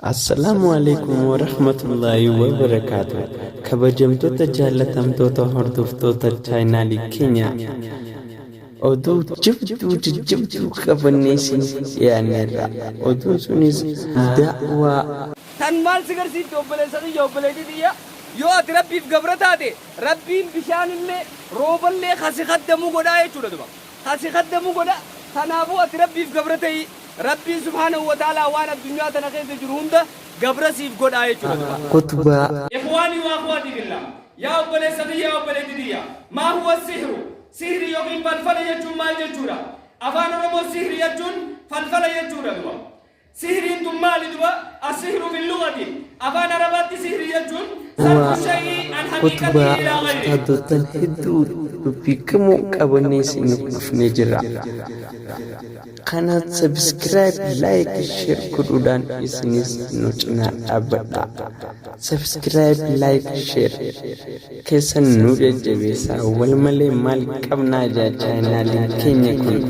Assalaamu alaikum warahmatullaahi wabarakaatu. Kabajamtoota jaallatamtoota hordoftoota chaayinaalii keenya, oduu jabduu jajjabduu qabannee isin dhiyaanneerra. Oduun sunis da'waa. Tan maal si garsiifti, obboleessa kiyya, obboleettii tiyya? Yoo ati Rabbiif gabra taate, Rabbiin bishaanillee rooballee ka si khaddamu godhaa jechuudha duba. Ka si khaddamu godha. Tanaafuu ati Rabbiif gabra ta'i. Rabbiin subhaanahu wa ta'aalaa waan addunyaa tana keessa jiru hunda gabra siif godhaa jechuudha duba. Khutbaa. Ikhwaanii wa akhwaatii fillah. Yaa obboleessa kiyya, yaa obboleettii tiyya. Maa huwa sihru? Sihri yookiin falfala jechuun maal jechuudha? Afaan Oromoo sihri jechuun falfala jechuudha duba. Sihriin tun maali duba? As-sihru fil lughati. Afaan Arabaatti sihri jechuun Waa sarfu shay'i an khutbaa haqiiqatihi ilaa ghayrihi. ustaadotan hedduu dubbii gamoo qabannee isiniif dhufnee jirra. Kana subscribe, like, share godhuudhaan isinis nu cinaa dhaabbadha. Subscribe, like, share keessan nu jajjabeessaa. Wal malee maal qabnaa jaa chaayinaaliin keenya kun.